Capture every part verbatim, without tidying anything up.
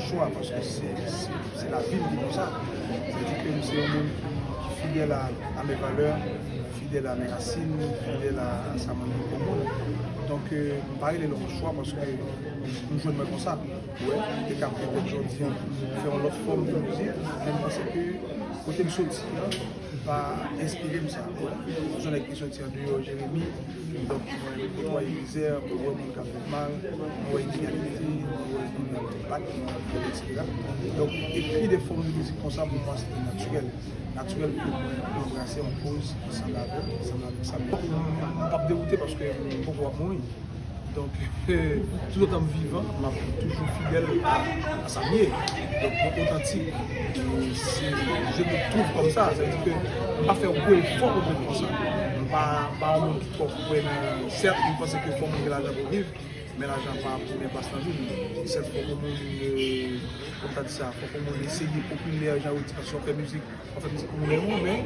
chwa, paske se, se, se lavi m ki konsa. Sa vle di ke m se yon moun ki, ki fidèl a, a mes valeurs, fidèl a mes racines, fidèl a, a sa mwen ye kòm moun. Donk, euh, m pa rele l yon chwa paske m jwenn mwen konsa. Ou wè, e k ap petèt jodi a fè yon lòt fòm de mizik, men m panse ke kote m soti a, pa enspire m sa. Ou wè, se yon nèg ki soti andeyò Jeremi, donk mwen kotwaye mizè, mwen wè moun k ap viv mal, mwen wè inegalite, mwen wè moun k ap bat, moun k ap fè, etsetera. Donk, ekri de fòm de mizik konsa, pou mwen, se te natirèl. Natirèl pou mwen anbrase yon koz ki sanble avèk, ki sanble avèk sa m ye. M p ap dewoute paske m poko ap mouri. Donk, toutotan m vivan, m ap toujou fidèl a, a sa m ye. Donk, mwen otantik. E se, je me trouve comme ça. Sa vle di ke m pa fè yon gwo efò pou m ret konsa. M pa, m pa yon moun ki twò kwè nan, sèt, m panse ke fò moun gen lajan pou viv, men lajan pa premye plas nan vi m. Sèt, fòk yon moun, euh, kòm ta di sa, fòk yon moun eseye popilè, jan yo di, paske w ap fè mizik, w ap fè mizik pou moun renmen w, men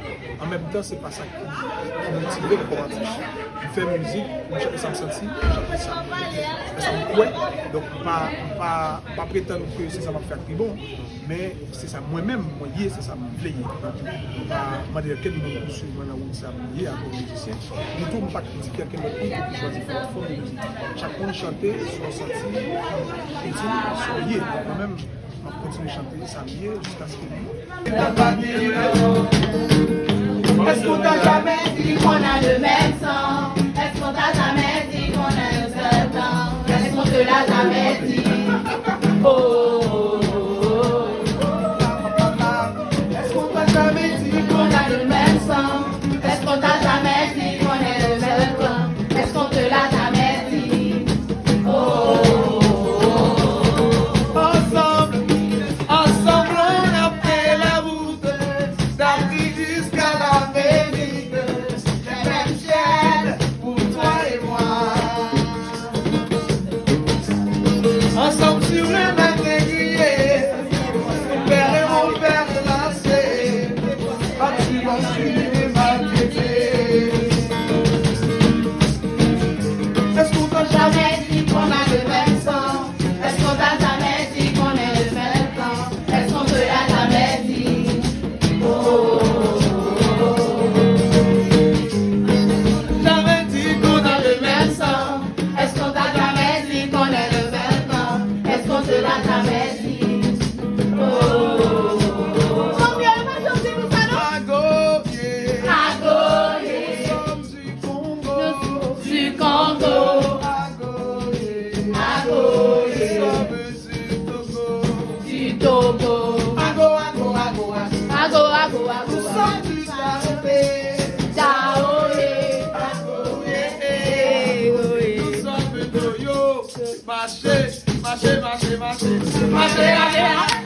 an menm tan, se pa sa ki, ki motive m kòm atis. M fè mizik pou m chante sa m santi, pou m chante sa m, sa m kwè. Donk, m pa, m pa, m pa pretann ke se sa m ap fè a k pi bon, men se sa mwen menm, mwen ye, se sa m vle ye. Donk, m pa mande okenn moun pou swiv mwen nan wout sa m ye ankò mizisyen. Ditou, m pa kritike okenn lòt moun ki chwazi fè lòt fòm de mizik. Chak moun chante sa w santi itil, sa w ye. Mwen menm, m ap kontinye chante sa m ye jiskaske m Est-ce qu'on t'a jamais dit qu'on a le même sang? Est-ce qu'on t'a jamais dit qu'on a un seul clan? Est-ce qu'on te l'a jamais dit? Oh, oh, oh, oh. Est-ce qu'on t'a jamais dit qu'on a le même sang? Est-ce qu'on t'a jamais dit qu'on est le même clan? Est-ce qu'on te l'a jamais dit? Oh, oh, oh, oh, oh. Ensemble, ensemble, on a fait la route d'Afrique jusqu'à l'Amérique. Les mêmes chaînes pour toi et moi. Ensemble sur le même étrier, mon père et mon père lacés, battu dans le cinéma. Est-ce qu'on t'a jamais dit qu'on a le même sang? Est-ce qu'on t'a jamais dit qu'on est le même clan? Est-ce qu'on te l'a jamais dit? Oh, oh, oh, oh, oh. Jamais dit qu'on a le même sang. Est-ce qu'on t'a jamais dit qu'on est le même clan? Est-ce qu'on te l'a jamais dit? Oh, oh, oh, oh, oh. Tant mieux, pas gentil pour ça, non? Agoye. Agoye. Nous sommes du Congo. Du Congo. Agoye. Agoye. Nous sommes du Togo. Du Togo. Ago, ago, ago, ago. Ago, ago, ago, ago. Nous sommes du Dahomey. Dahomey. Agoye. Nous sommes de Oyo. Mache, mache, mache, mache. Mache, mache, mache.